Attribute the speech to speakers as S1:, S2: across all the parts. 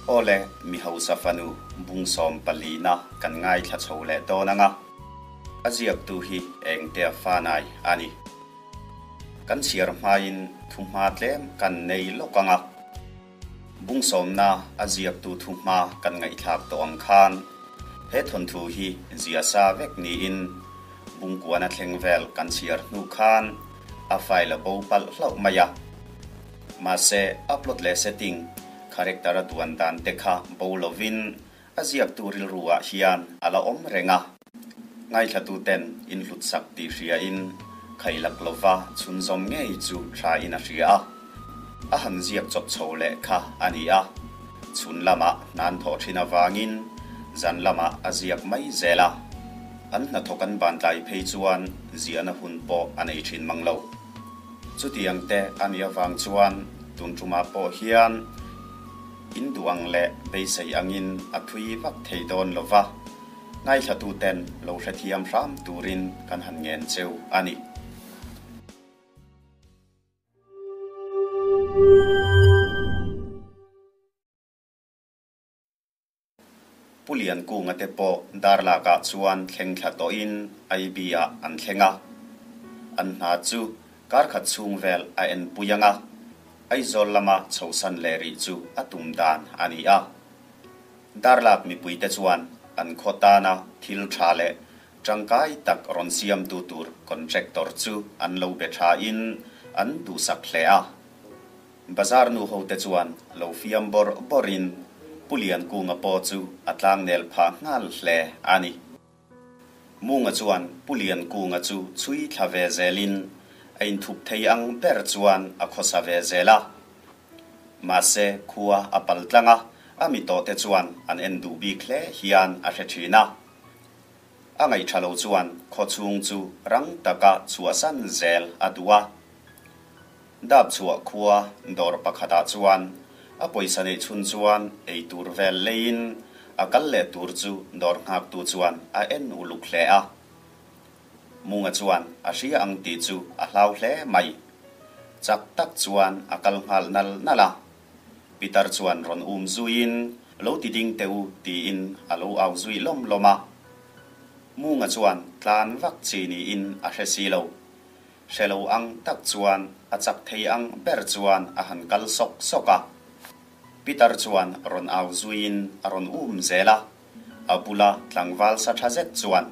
S1: Awle, mi hausa fanu bung 14na kan ngaithla chho leh dawn ang a, a ziaktu hi engtea fanai a ni. Kan chhiar hmain thuhma tlem kan nei lawk ang a. Bung sawmna a ziaktu thuhma kan ngaihthlak tawh ang khan he thawnthu hi zia sa vek niin Bungkuana thleng vel kan chhiar hnu khan a file a bo palh hlauh mai a. Mahse, upload leh setting, character a duan dan te kha bo lovin a ziaktu rilru ah hian a la awm reng a. Ngaithlatu ten in hlutsak tih hriain khailak lova chhunzawm ngei chu tha in a hria a. A han ziak chawp chho leh kha a ni a. Chhun lamah hnan thawh thin avangin zan lamah a ziak mai zel a. An hnathawk an bantlai phei chuan ziahna hun pawh a nei thin mang lo. Chutiang te a nih avang chuan tun tumah pawh hian in duh ang leh beisei angin a thui vak thei dawn lo va, ngaithlatuten lo hrethiam hram turin kan han ngen cheu a ni. Pu Liankunga te pawh Darlakah chuan thleng thla tawhin IB-ah an thleng a. An hna chu kar khat chhung vel a enpui ang a, Aizawl lama chhosan leh rih chu a tum dan a ni a. Darlak mipuite chuan an khaw tana thil tha leh tangkai tak rawn siamtu tur contractor chu an lo be thain an duhsak hle a. Bazar nu hote chuan lo fiam bawrh bawrhin Pu Liankunga pawh chu a tlangnel phah nghal hle a ni. Munga chuan Pu Liankunga chu chhui thla ve zelin a inthup thei ang ber chuan a khawsa ve zel a. Mahse khua a pal tlang a, a mi tawhte chuan an en duh bik hle hian a hre thin a. A ngaihṭha lo chuan khawchhung chu rang taka chhuahsan zel a duh a. Dap chhuah khua dawr pakhatah chuan a pawisa neih chhun chuan ei tur vel leiin a kal leh tur chu dawr nghaktu chuan a en uluk hle a. Munga chuan a hria ang tih chu a hlau hle mai. Chak tak chuan a kal nghal nal nal a. Pitar chuan rawn um zuiin lo ti ding teh u tiin a lo au zui lawm lawm a. Munga chuan tlan vak chi niin a hre si lo. Hre lo ang tak chuan a chak thei ang ber chuan a han kal sawk sawk a. Pitar chuan rawn au zuiin a rawn um zel a. A bula tlangval sa tha zet chuan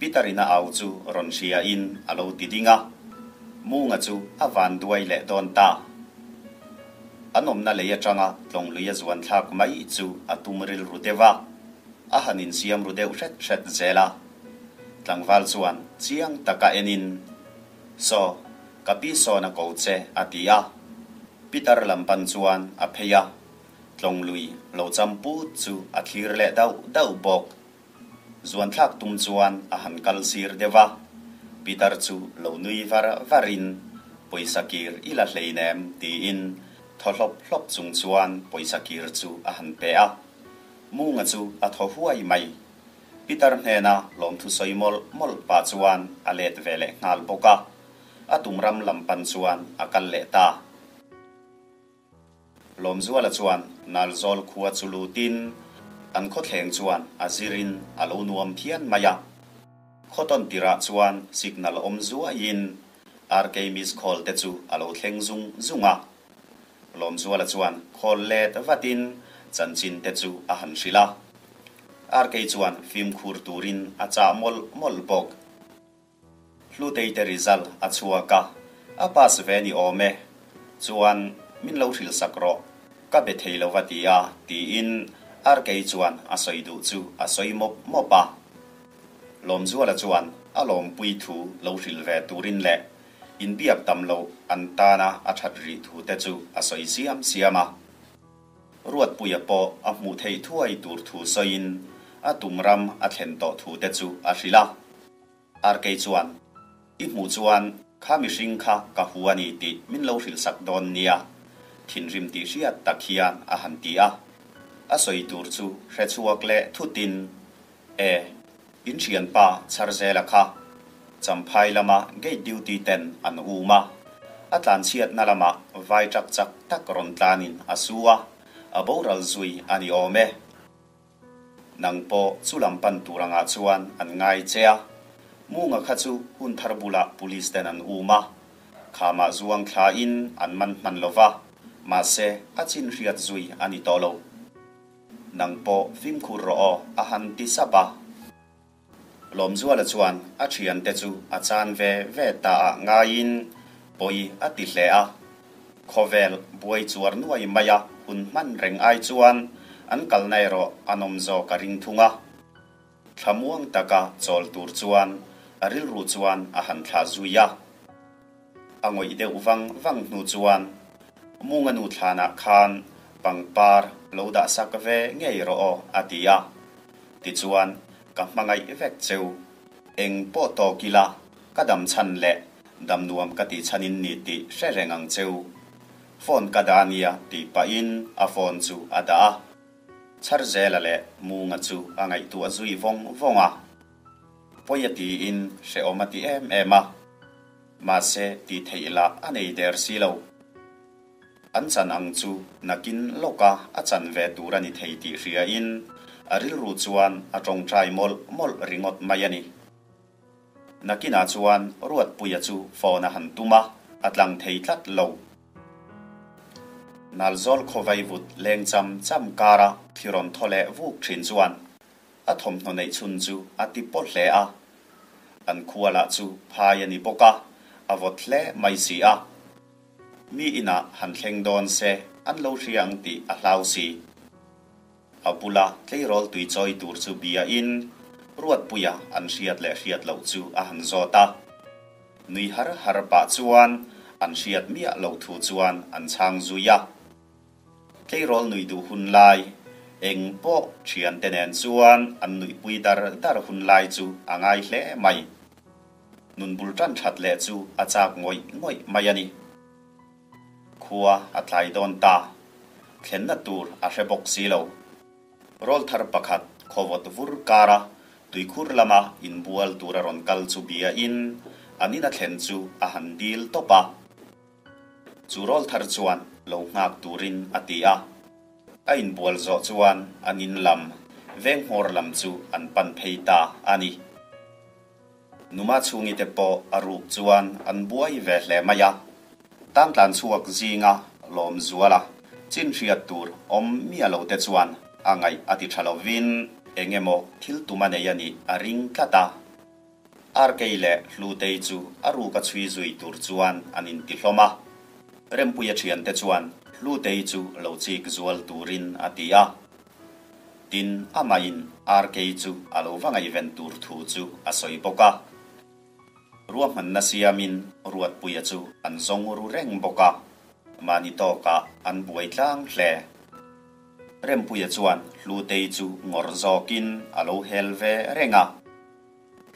S1: Pitar-in a au chu rawn hriain a lo ti ding a. Munga chu a van duai leh dawn ta. An awmna lei atanga tlawnglui a zuan thlak mai chu a tum rilru deuh a. A han insiam ru deuh hret hret zel a. Tlangval chuan chiang taka enin, Saw, ka pi sawn a ko che, a ti a. Pitar lam pan chuan a phei a, tlawnglui lo cham put chu a thlir leh dauh dauh bawk. Zuanthlak tum chuan a han kal sir deuh a, Pitar chu lo nui var varin, Pawisa kir i la hleinem, tiin thaw hlawp hlawp chung chuan pawisa kir chu a han pe a. Munga chu a thaw huai mai. Pitar hnena lawmthu sawi mawlh mawlh pah chuan a let ve leh nghal bawk a, a tum ram lam pan chuan a kal leh ta. Lawmzuala chuan Nalzawl khua chu lutin an khawthleng chuan a zirin a lo nuam phian mai a. Khawtawn tirah chuan signal awm zuaiin RK miss call te chu a lo thleng zung zung a. Lawmzuala chuan khawl let vatin chanchin te chu a han hrilh a. RK chuan fimkhur turin a chah mawlh mawlh bawk. Hlutei te result a chhuak a, a pass ve ni awm e. Chuan min lo hrilh sak rawh, ka be thei lo va ti a, tiin RK chuan a sawi duh chu a sawi mawp mawp a. Lawmzuala chuan a lawmpui thu lo hrilh ve turin leh Inbiak tam loh an tana a that rih thu te chu a sawi siam siam a. Ruatpuia pawh a hmuh theih thuai tur thu sawiin a tum ram a thlen tawh thu te chu a hrilh a. RK chuan, I hmuh chuan kha mihring kha ka hu a ni tih min lo hrilh sak dawn nia, thinrim tih hriat tak hian a han ti a. A sawi tur chu hrechhuak leh thutin, E, in thianpa Chharzela kha Champhai lama gate duty ten an um a, a tlanchhiatna lamah vai chak chak tak rawn tlanin a su a, A boral zui a ni awm e. Nang pawh chu lam pan tur angah chuan an ngai che a. Munga kha chu hun thar bulah police ten an um a. Khamah zuang thlain an man hman lo va, mahse a chin hriat zui a ni tawh lo. Nang pawh fimkhur rawh aw a han ti sap a. Lawmzuala chuan a thiante chu a chan ve ve ta ah ngaiin pawi a ti hle a. Khawvel buai chuar nuai maia hun hman reng ai chuan an kalna erawh a nawm zawk a ring thung a. Thlamuang taka chawl tur chuan a rilru chuan a han thlah zui a. A ngawih deuh vang vang hnu chuan Munga nu thlanah khan pangpar lo dah sak ve ngei rawh aw a ti a. Tichuan ka hmangaih vek cheu. Eng pawh tawk ila ka dam chhan leh dam nuam ka tih chhanin ni tih hre reng ang cheu. Phone ka dah ania tih pahin a phone chu a dah a. Chharzela leh Munga chu a ngaihtuah zui vawng vawng a. Pawi a tiin hrehawm a ti em em a, mahse tih theih lah a nei der si lo. An chan ang chu nakin lawka a chan ve tur a ni thei tih hriain a rilru chuan a tawngtai mawlh mawlh ringawt mai a ni. Nakinah chuan Ruatpuia chu phone a han tum a, a tlang thei tlat lo. Nalzawl khawvai vut leng cham cham kara thli rawn thaw leh vuk thin chuan A thawmhnaw neih chhun chu a ti pawh hle a, an khua lah chu phai a ni bawk a, a vawt hle mai si a. Mi inah han thleng dawn se an lo hria ang tih a hlau si. A bula tleirawl tui chawi tur chu biain Ruatpuia an hriat leh hriat loh chu a han zawt a. Nui har har pah chuan an hriat miah loh thu chuan an chhang zui a. Tleirawl nuih duh hun lai eng pawh thiante nen chuan an nuihpui dar dar hun lai chu a ngai hle mai. Nun bul tan that leh chu a chak ngawih ngawih mai a ni. Khua a tlai dawn ta. Thlenna tur a hre bawk si lo. Rawl thar pakhat khawvawt vur kara tuikhur lama inbual tura rawn kal chu biain an ina thlen chu a han dil tawp a. Chu rawl thar chuan lo nghak turin a ti a. A inbual zawh chuan an in lam, veng hmawr lam chu an pan phei ta a ni. Numa chhungi te pawh a ruk chuan an buai ve hle mai a. Tangtlan chhuak zinga lawm zuala chin hriat tur awm miah lo te chuan a ngaih a ti tha lovin eng emaw thil tum a nei a nih a ring tlat a. Arkei leh Hlutei chu a ruka chhui zui tur chuan an inti hlawm a. Rempuia thiante chuan Hlutei chu lo chik zual turin a ti a. Tin, amahin Arkei chu a lo va ngaihven tur thu chu a sawi bawk a. Ruahmanna siamin Ruatpuia chu an zawng ru reng bawk a, mahni tawkah an buai tlang hle. Rempuia chuan Hlutei chu ngawrh zawkin a lo hel ve reng a.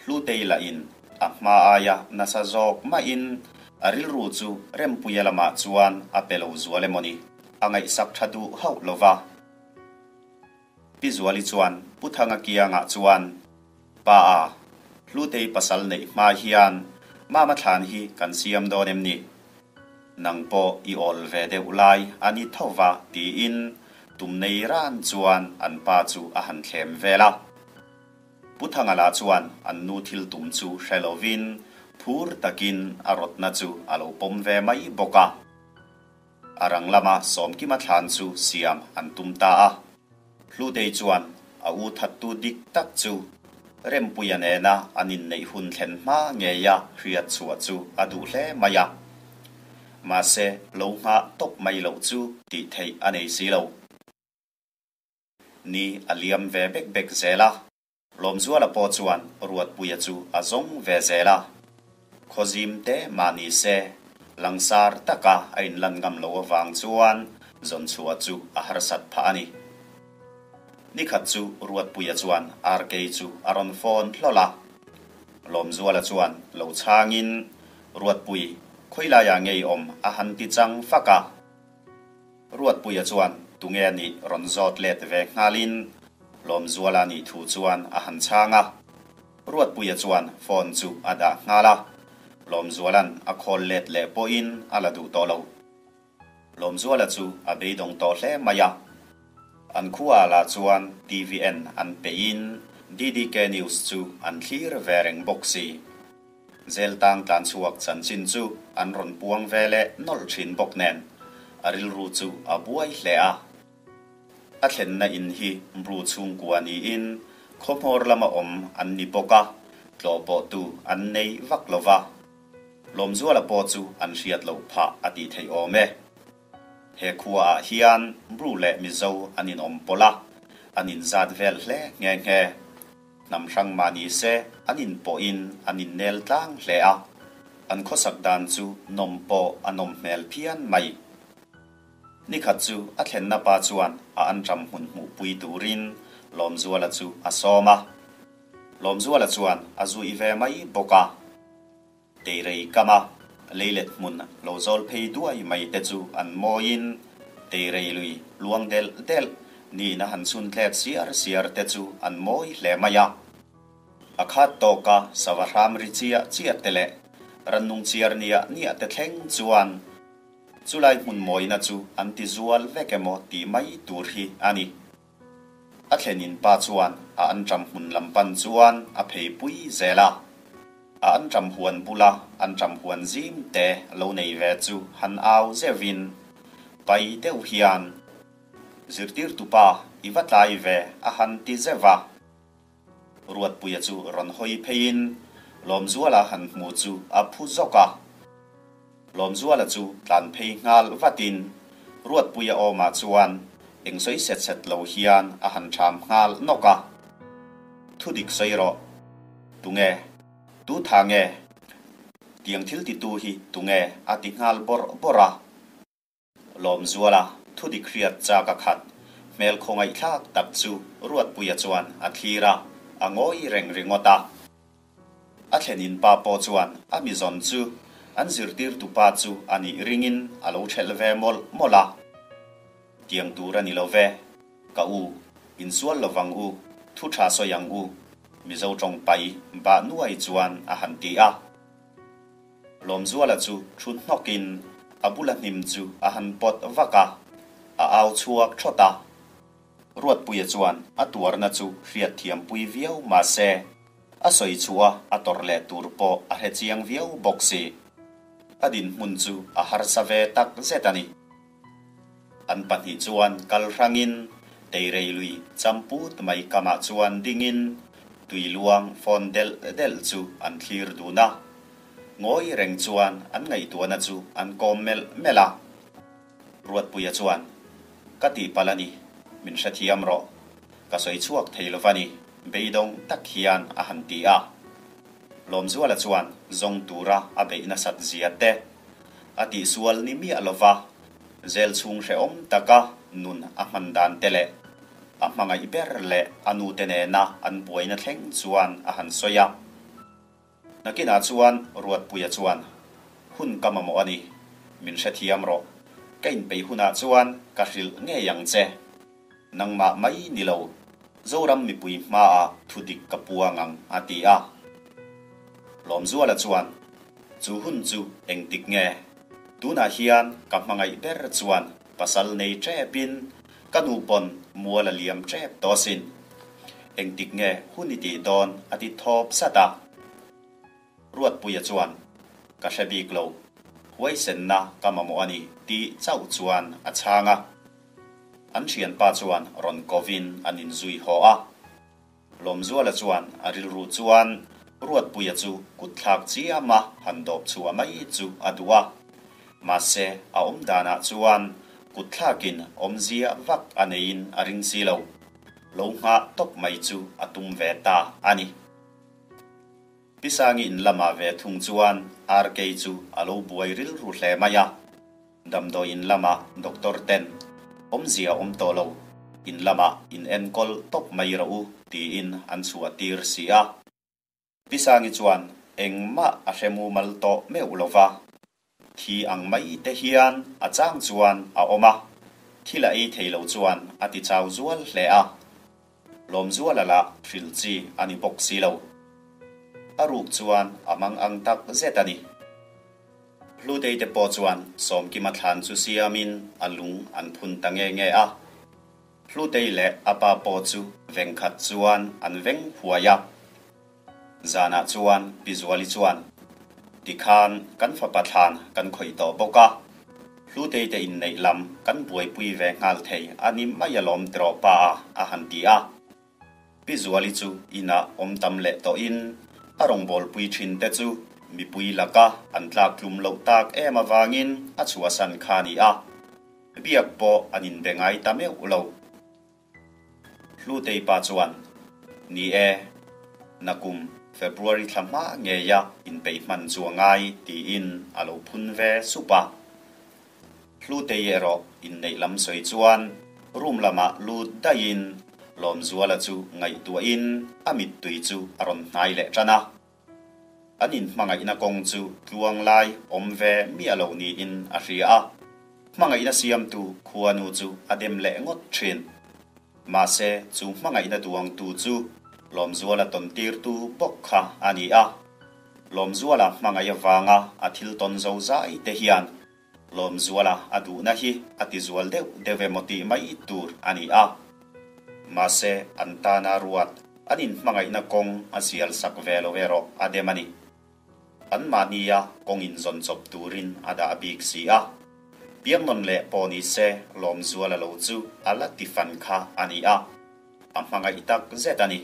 S1: Hlutei lahin a hma aia nasa zawk mahin a rilru chu Rempuia lamah chuan a pe lo zual emaw ni, a ngaihsak tha duh hauh lo va. Pi Zuali chuan Pu Thanga kiangah chuan, Pa a, Hlutei pasal neih hma hian Mama thlan hi kan siam dawn em ni? Nang pawh i awl ve deuh lai a ni tho va tiin tum nei ran chuan an pa chu a han thlem vel a. Pu Thangala chuan an nu thil tum chu hre lovin phur takin a rawtna chu a lo pawm ve mai bawk a. A rang lama Sawmkima thlan chu siam an tum ta a. Hlutei chuan a u thattu dik tak chu Rempuia nena an inneih hun thlen hma ngeia hriat chhuah chu a duh hle mai a. Mahse, lo nghah tawp mai loh chu tih theih a nei si lo. Ni a liam ve bek bek zel a. Lawmzuala pawh chuan Ruatpuia chu a zawng ve zel a. Khawzim te mah ni se, langsar taka a inlan ngam lo avang chuan zawn chhuah chu a harsat phah a ni. Nikhat chu Ruatpuia chuan Arkei chu a rawn phone hlawl a. Lawmzuala chuan lo chhangin, Ruatpui, khawilaiah ngei awm a han ti chang fak a. Ruatpuia chuan tunge a nih rawn zawt let ve nghalin Lawmzuala nih thu chuan a han chhang a. Ruatpuia chuan phone chu a dah nghal a, Lawmzuala'n a call let leh pawhin a la duh tawh lo. Lawmzuala chu a beidawng tawh hle mai a. An khuaah lah chuan TV en an peihin DDK News chu an thlir ve reng bawk si. Zel tang tlan chhuak chanchin chu an rawn puang ve leh nawlh thin bawk nen a rilru chu a buai hle a. A thlenna in hi Bru chhungkua niin khawhmawr lama awm an ni bawk a, tlawh pawhtu an nei vak lo va. Lawmzuala pawh chu an hriat loh phah a tih theih awm e. He khuaah hian Bru leh Mizo an inawm pawlh a, an inzat vel hle nghe nghe. Hnam hrang mah ni se an inpawhin an innel tlang hle a, an khawsak dan chu nawm pawh a nawm hmel phian mai. Nikhat chu a thlenna pa chuan a anṭam hmun hmuhpui turin Lawmzuala chu a sawm a. Lawmzuala chuan a zui ve mai bawk a. Teirei kama leilet hmun lo zawl phei duai mai te chu an mawiin teirei lui luang delh delh niin a han chhun tlet siar siar te chu an mawi hle mai a. A khat tawka sava hram ri chiah chiah te leh rannung chiar niah niah te thleng chuan chulai hmun mawina chu an ti zual vek emaw tih mai tur hi a ni. A thlenin pa chuan a anṭam hmun lam pan chuan a phei pui zel a. A anṭam huan bula anṭam huan zim te lo nei ve chu han au zeuhin pai deuh hian, Zirtirtupa, i va tlai ve a han ti zeuh a. Ruatpuia chu rawn hawi pheiin Lawmzuala han hmu chu a phu zawk a. Lawmzuala chu tlan phei nghal vatin Ruatpuia awmah chuan eng sawi set set lo hian a han ṭham nghal nawk a. Thu dik sawi rawh. Tunge? Tu tha nge? Tiang thil titu hi tunge? a ti nghal bawrh bawrh a. Lawmzuala thudik hriat chak a khat hmel khawngaihthlak tak chu Ruatpuia chuan a thlir a, a ngawi reng ringawt a. A thlenin pa pawh chuan a mizawn chu an zirtirtu pa chu a nih ringin a lo thelh ve mawlh mawlh a. Tiang tur a ni lo ve, ka u, insual lovang u, thu tha sawi ang u, Mizo tawng pai bah nuai chuan a han ti a. Lawmzuala chu thu hnawkin a bula hnim chu a han pawt vak a, a au chhuak thawt a. Ruatpuia chuan a tuarna chu hriatthiampui viau mah se, a sawi chhuah a tawrh leh tur pawh a hre chiang viau bawk si. A dinhmun chu a harsa ve tak zet a ni. An pahnih chuan kal hrangin Teirei lui champut mai kamah chuan dingin tui luang fawn delh delh chu an thlir dun a. Ngawi reng chuan an ngaihtuahna chu an kawm melh melh a. Ruatpuia chuan, Ka tihpalh a ni, min hrethiam rawh. Ka sawi chhuak thei lo va ni, beidawng tak hian a han ti a. Lawmzuala chuan zawng tura a beih nasat zia te, A tihsual ni miah lova zel chhung hrehawm taka nun a hman dan te leh a hmangaih ber leh a nute nena an buaina thleng chuan a han sawi a. Nakinah chuan Ruatpuia chuan, Hun ka mamawh a ni, min hrethiam rawh. Ka inpeih hunah chuan ka hrilh ngei ang che. Nangmah mai ni lo, Zoram mipui hmaah thu dik ka puang ang, a ti a. Lawmzuala chuan, Chu hun chu engtik nge? Tunah hian ka hmangaih ber chuan pasal nei ṭepin ka nu pawn mual a liam ṭep tawh asin. Engtik nge hun i tih dawn? a ti thawp sat a. Ruatpuia chuan, Ka hre bik lo, huaisenna ka mamawh a ni, tih chauh chuan a chhang a. An thianpa chuan rawn kovin an inzui haw a. Lawmzuala chuan a rilru chuan Ruatpuia chu kut thlak chiama han dawp chhuah mai chu a duh a. Mahse, a awm danah chuan kut thlakin awmzia vak a neiin a ring si lo. Lo nghah tawp mai chu a tum ve ta a ni. Pi Sangi in lamah ve thung chuan RK chu a lo buai rilru hle mai a. Damdawiin lamah doctor ten awmzia awm tawh lo, in lamah in enkawl tawp mai rawh u tiin an chhuah tir si a. Pi Sangi chuan engmah a hre mumal tawh meuh lo va, thi ang mai te hian a chang chuan a awm a, thil a ei thei lo chuan a ti chau zual hle a. Lawmzuala lah hrilh chi a ni bawk si lo. A ruk chuan a mang ang tak zet a ni. Hlutei te pawh chuan Sawmkima thlan chu siamin a lung an phun ta nge nge a. Hlutei leh a pa pawh chu vengkhat chuan an veng huai a. Zanah chuan Pi Zuali chuan, Tikhan kan fapa thlan kan khawih tawh bawk a, Hlutei te inneih lam kan buaipui ve nghal thei a ni mai alawm tiraw pa a, a han ti a. Pi Zuali chu inah awm tam leh tawhin a rawngbawlpui thin te chu mipui laka an tlak tlum loh tak em avangin a chhuahsan kha a ni a, biak pawh an inbe ngai ta meuh lo. Hlutei pa chuan, Ni e, nakum February thla hma ngeia inpeih hman chu a ngai tiin a lo phun ve sup a. Hlutei erawh inneih lam sawi chuan room lamah lut daihin Lawmzuala chu ngaihtuahin a mittui chu a rawn hnai leh tan a. An inhmangaihna kawng chu tluang lai awm ve miah lo niin a hria a, hmangaihna siamtu khuanu chu a dem leh ngawt thin. Mahse chu hmangaihna duangtu chu Lawmzuala tawntirtu bawk kha a ni a. Lawmzuala hmangaih avanga a thil tawn zo zai te hian Lawmzuala a duhna hi a tizual deuh deuh emaw tih mai tur a ni a. Mahse, an tana ruat an inhmangaihna kawng a sial sak ve lo erawh a dem a ni. Anmahnia kawng inzawn chawp turin a dah bik si a. Piangnawn leh pawh ni se Lawmzuala lo chu a la ti fan kha a ni a. A hmangaih tak zet a ni.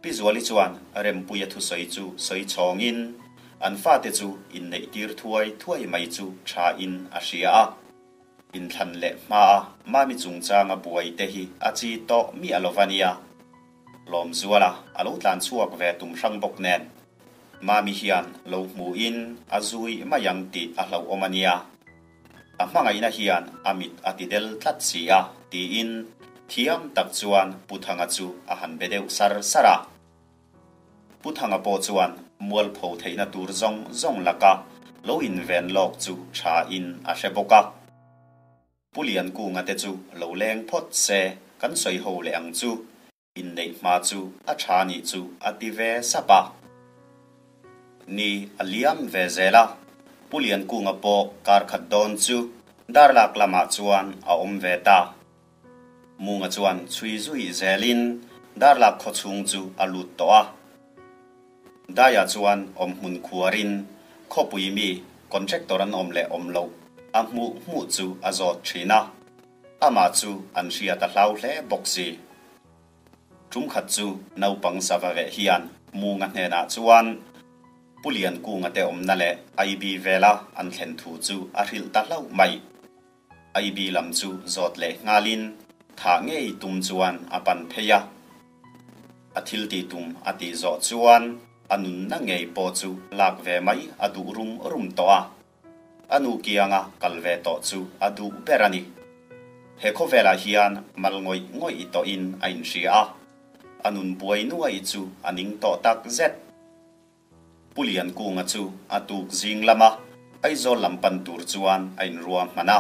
S1: Pi Zuali chuan Rempuia thusawi chu sawi chhawngin an fate chu inneih tir thuai thuai mai chu tha in a hria a. Inthlan leh hmaa Mami chungchanga buai te hi a chi tawh miah lo va nia. Lawmzuala a lo tlan chhuak ve tum hrang bawk nen Mami hian lo hmuhin a zui mai ang tih a hlauhawm a nia. A hmangaihna hian a mit a ti del tlat si a, tiin thiam tak chuan Pu Thanga chu a han be deuh sar sar a. Pu Thanga pawh chuan mualpho theihna tur zawng zawng laka lo inven lawk chu tha in a hre bawk a. Pu Liankunga te chu lo leng phawt se kan sawi ho leh ang chu. Inneih hma chu a tha nih chu a ti ve sap a. Ni a liam ve zel a, Pu Liankunga pawh kar khat dawn chu Darlak lamah chuan a awm ve ta. Munga chuan chhui zui zelin Darlak khaw chhung chu a lut tawh a. Daia chuan awmhmun khuarin khawpui mi contractor an awm leh awm loh a hmuh hmuh chu a zawt thin a. Amah chu an hriat a hlau hle bawk si. Tum khat chu naupang sava veh hian Munga hnenah chuan Pu Liankunga te awmna leh IB vela an thlen thu chu a hrilh ta hlauh mai. IB lam chu zawt leh nghalin thah ngei tum chuan a pan phei a. A thil tih tum a tih zawh chuan a nunna ngei pawh chu lak ve mai a duh rum rum tawh a. A nu kianga kal ve tawh chu a duh ber a ni. He khawvelah hian mal ngawih ngawih tawhin a inhria a, a nun buai nuai chu a ning tawh tak zet. Pu Liankunga chu a tuk zing lama Aizawl lam pan tur chuan a inrua hman a.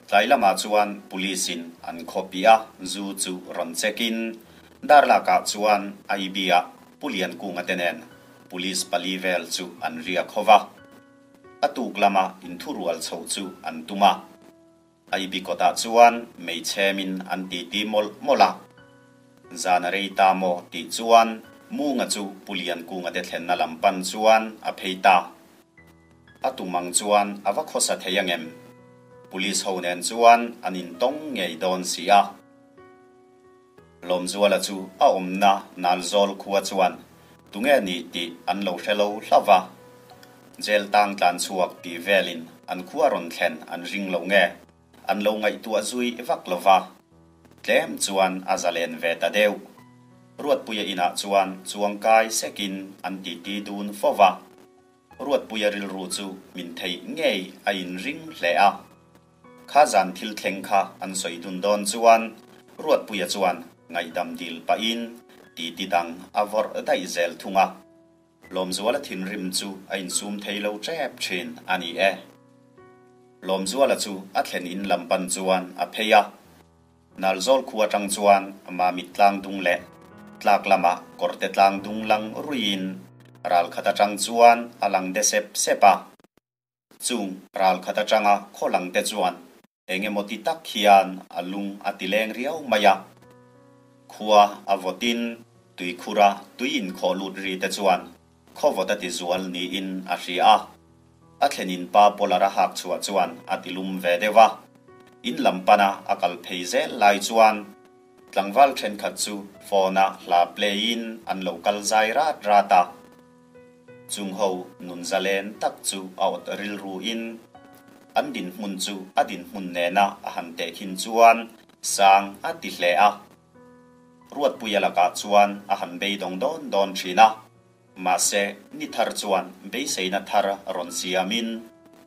S1: Tlai lamah chuan Police in an khawpi a, zu chu rawn check in Darlakah chuan IB ah Pu Liankunga te nen Police pali vel chu an riak ho va. A tuk lama inthurual chho chu an tum a. Aibi kawtah chuan meichhemin an titi mawlh mawlh a. Zan a rei ta maw tih chuan Munga chu Pu Liankunga te thlenna lam pan chuan a phei ta. A tum ang chuan a va khawsa thei angem? Police ho nen chuan an intawng ngei dawn si a. Lawmzuala chu a awmna Nalzawl khua chuan tunge nih tih an lo hre lo hlauh va. Jail tang tlan chhuak tih velin an khua rawn thlen an ring lo nge an lo ngaihtuah zui vak lo va. Tlem chuan a zalen ve ta deuh. Ruatpuia inah chuan chuangkai sekin an titi dun fo va. Ruatpuia rilru chu min theih ngei a inring hle a. Kha zan thil thleng kha an sawi dun dawn chuan Ruatpuia chuan ngaihdam dil pahin titi dang a vawrh daih zel thung a. Lawmzuala thinrim chu a insum thei lo tep thin a ni e. Lawmzuala chu a thlen in lam pan chuan a phei a. Nalzawl khu atang chuan Mamit tlang dung leh tlak lamah kawrte tlang dung lang ruiin ral khat atang chuan a lang de sep sep a. Chung ral khat atanga khaw lang te chuan Eng emaw ti tak hian a lung a ti leng riau mai a. Khua a vawtin tuikhura tui inkhawh lut ri te chuan khaw vawt a ti zual niin a hria a. A thlenin pa Polar a hak chhuah chuan a ti lum ve deuh a. In lam pana a kal phei zel lai chuan tlangval thenkhat chu phone-a hla play-in an lo kal zai rat rat a. Chung ho nun zalen tak chu a awt rilru in an dinhmun chu a dinhmun nena a han tehkhin chuan sang a ti hle a. Ruatpuia lakah chuan a han beidawng dawn dawn thin a. Mahse, ni thar chuan beiseina thar rawn siamin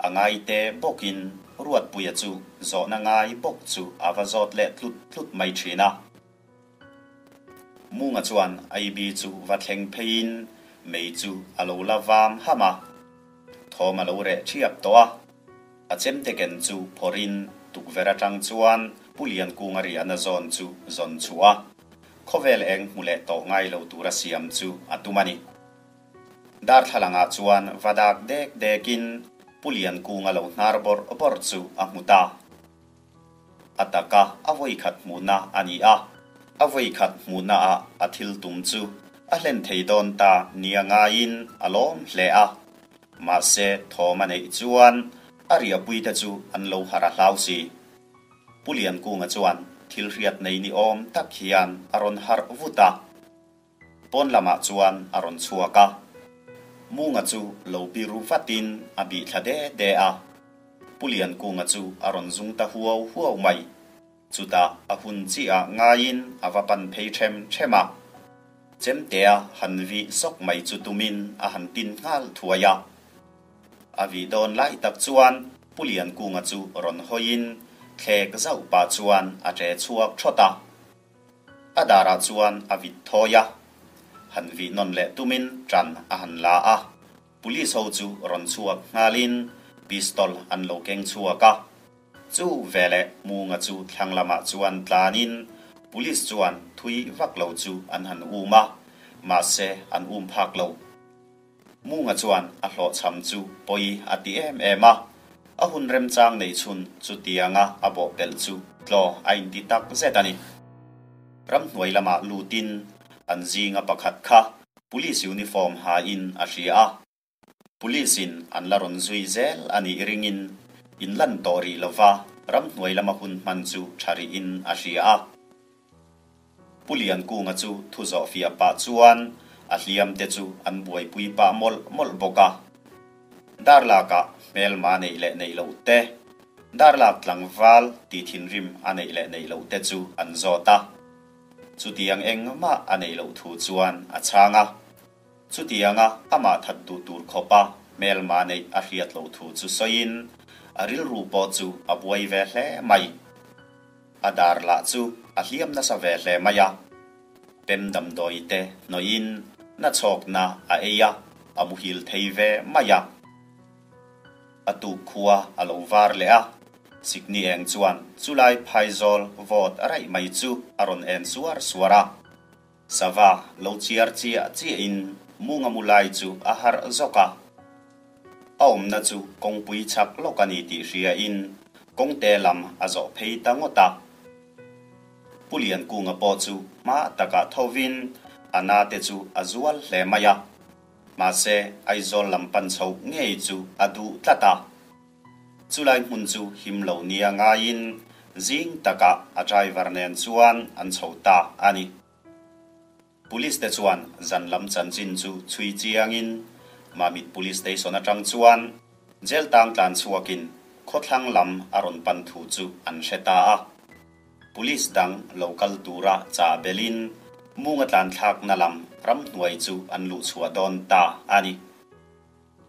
S1: a ngaite bawkin Ruatpuia chu zawhna ngai bawk chu a va zawt leh tlut tlut mai thin a. Munga chuan IB chu va thleng pheiin mei chu a lo la vam ham a, thawm a lo reh thiap tawh a. A chemte ken chu phawrhin tukverh atang chuan Pu Liankunga riahna zawn chu zawn chhuah a, khawvel eng hmu leh tawh ngai lo tura siam chu a tum a ni. Darthlalangah chuan va dak dek dekin Pu Liankunga lo hnar bawrh bawrh chu a hmu ta. A taka a vawikhat hmuhna a ni a, a vawikhat hmuhnaah a thil tum chu a hlen thei dawn ta nia ngaiin a lawm hle a. Mahse, thawm a neih chuan a riahpuite chu an lo harh a hlau si. Pu Liankunga chuan thil hriat nei ni awm tak hian a rawn harh vut a. Pawn lamah chuan a rawn chhuak a, Munga chu lo biru vatin a bih thla de de a. Pu Liankunga chu a rawn zung ta huau huau mai. Chutah a hun chiah ngaiin a va pan phei ṭhem ṭhem a. Chemtea han vih sawk mai chu tumin a han tin nghal thuai a. A vih dawn lai tak chuan Pu Liankunga chu rawn hawiin thlek zauh pah chuan a ṭe chhuak ṭhawt a. A darah chuan a vit thawi a, han vih nawn leh tumin ṭan a han la a, police ho chu rawn chhuak nghalin pistol an lo keng chhuak a. Chu veleh Munga chu thlang lamah chuan tlanin police chuan thui vak lo chu an han um a, mahse an um phak lo. Munga chuan a hlawhchham chu pawi a ti em em a, a hun remchang neih chhun chutianga a bawhpelh chu tlaw a inti tak zet a ni. Ramhnuai lamah lutin an zinga pakhat kha Police uniform hain a hria a, Police in an la rawn zui zel a nih ringin in lan tawh rih lova ramhnuai lama hun hman chu tha rihin a hria a. Pu Liankunga chu thu zawh fiah pah chuan a hliam te chu an buaipui pah mawlh mawlh bawk a. Darlakah hmelma neih leh neih loh te, darlak tlangval tih thinrim a neih leh neih loh te chu an zawt a. Chutiang engmah a neih loh thu chuan a chhang a. Chutianga amah that duh tur khawpa hmelma neih a hriat loh thu chu sawiin a rilru pawh chu a buai ve hle mai. A dar lah chu a hliam nasa ve hle mai a, pem damdawi te hnawhin na chhawkna a ei a, a muhil thei ve mai a. A tuk khua a lo var leh a, sikni eng chuan chulai phaizawl vawt raih mai chu a rawn en suar suar a. Sava lo chiar chiah chiahin munga mu lai chu a harh zawk a. A awmna chu kawngpui chak lawk a ni tih hriain kawngte lam a zawh phei ta ngawt a. Pu Liankunga pawh chu hma takah thovin a na te chu a zual hle mai a. Mahse, Aizawl lam pan chhoh ngei chu a duh tlat a. Chulai hmun chu him lo nia ngaiin zing takah a driver nen chuan an chho ta a ni. Police te chuan zan lam chanchin chu chhui chiangin Mamit Police Station atang chuan jail tang tlan chhuakin khawthlang lam a rawn pan thu chu an hre ta a. Police dang lo kal tura chah belin munga tlan thlakna lam ramhnuai chu an luh chhuah dawn ta a ni.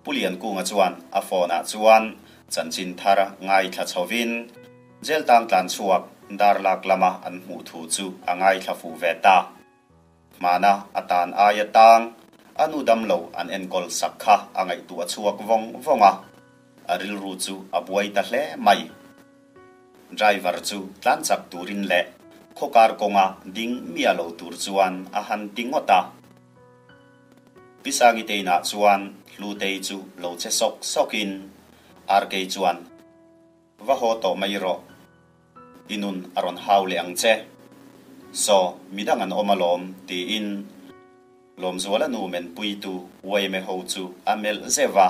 S1: Pu Liankunga chuan a phone ah chuan chanchin thar ngaithla chhovin jail tang tlan chhuak darlak lama an hmuh thu chu a ngaithla fuh ve ta. Hmana a tan aia tang a nu damlo an enkawl sak kha a ngaihtuah chhuak vawng vawng a, a rilru chu a buai ta hle mai. Driver chu tlan chak turin leh khawkar kawnga ding miah lo tur chuan a han ti ngawt a. Pi Sangiteinah chuan Hlutei chu lo che sawk sawkin RK chuan, Va haw tawh mai rawh. I nun a rawn hau leh ang che. Saw, midang an awm alawm, tiin Lawmzuala nu menpuitu yma ho chu a melh zeuh a.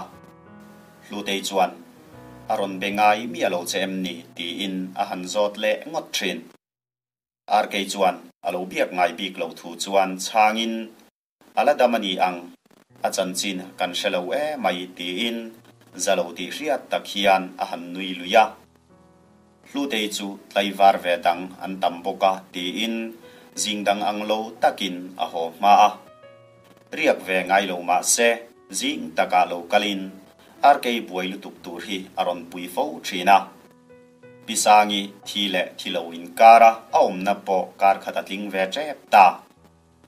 S1: Hlutei chuan, A rawn be ngai miah lo che em ni? tiin a han zawt leh ngawt thin. Arkei chuan a lo biak ngai bik lo thu chuan chhangin, A la dam a ni ang, a chanchin kan hre lo e mai tiin za lo tih hriat tak hian a han nui lui a. Hlutei chu tlaivar ve dang an tam bawk a tiin zing dang ang lo takin a haw hma a. Riak ve ngai lo mah se zing takah lo kalin Arkei buai lutuk tur hi a rawn pui fo thin a. Pi Sangi thi leh thi lo inkara a awmna pawh kar khat a tling ve tep ta.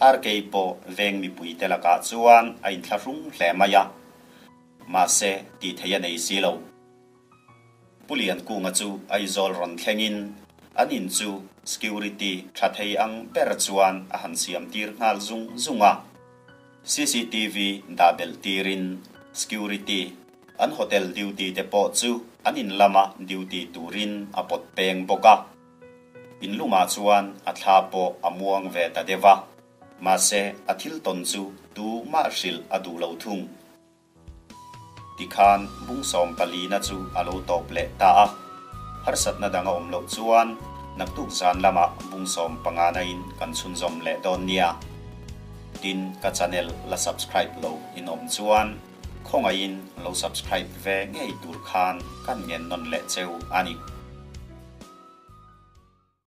S1: Arkei pawh veng mipuite lakah chuan a inthlahrung hle mai a, mahse tih theih a nei si lo. Pu Liankunga chu Aizawl rawn thlengin an in chu security tha thei ang ber chuan a han siam tir nghal zung zung a. Cctv dah belh tirin security an hotel duty te pawh chu an in lama duty turin a pawt peng bawk a. In lumah chuan a thla pawh a muang ve ta deuh a, mahse a thil tawn chu tu mah hrilh a duh lo thung. Tikhan bung 14na chu a lo tawp leh ta a, harsatna dang a awm loh chuan naktuk zan lamah bung 15na in kan chhunzawm leh dawn nia. Tin, ka channel la subscribe lo in awm chuan khawngaihin lo subscribe ve ngei tur khan kan ngen nawn leh cheu a ni.